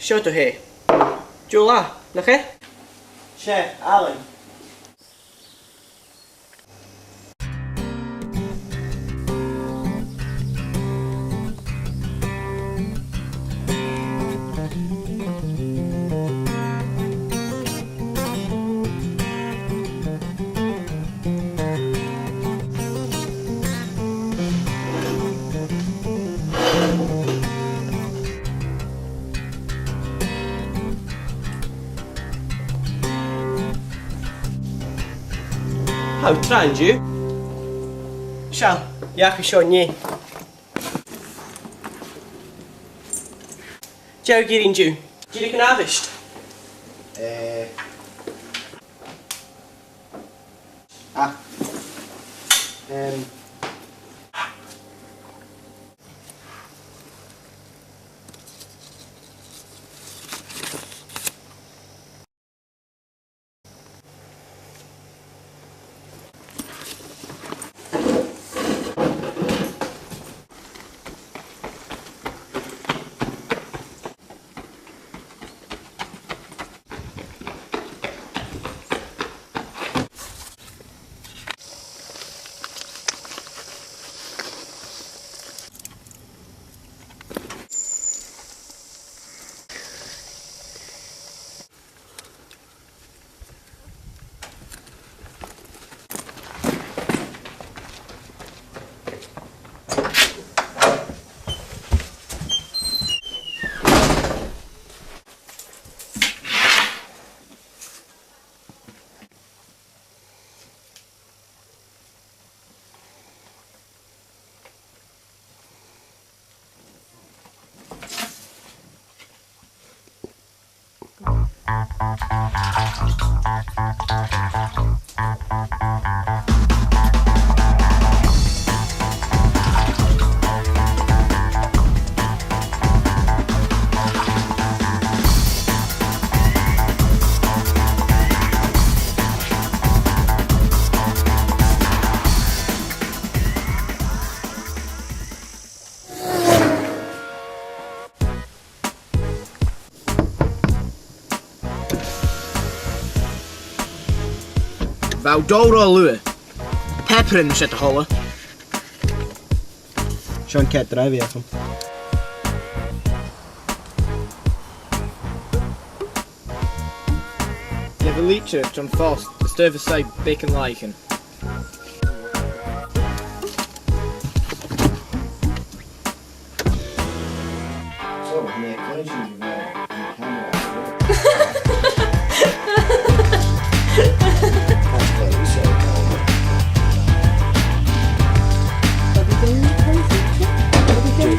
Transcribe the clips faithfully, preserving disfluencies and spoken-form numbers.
Seo thu e. Deagh latha, nach e? 'S e, Alan. Tha thu trang an-diugh. Seall, dh'fhàg thu seo an-dè. Dè tha thu ag iarraidh an-diugh? Dè an àbhaist? Eh. Ah. Em. Bha thu dol ro luath. Pàipearan, 's e do thoil e. Seo an cead dràibhidh agam. Gheibh thu litir tron phost, is dòcha gum bi e beagan làithean. So, can I explain to you why you can't watch it? That's what we say, Calvin. Everything, everything, everything.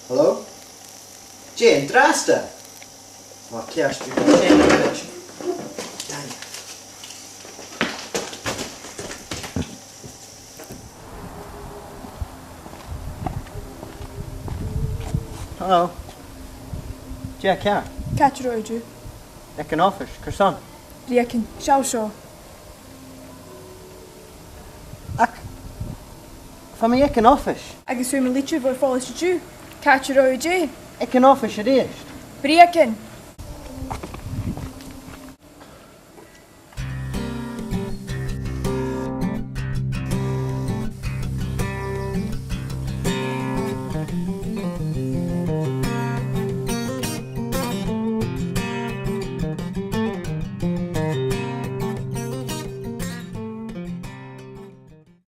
Hello? Dè an-dràsta? Ò, ceart, dè an-dràsta? Hello. Dè tha ceàrr? Càit an robh thu? Aig an oifis, carson? Bhreugan, seall seo. Ach, bha mi aig an oifis. Agus fhuair mi litir bho fhollaiseach. Càit an robh thu? Aig an oifis a-rithist. Bhreugan,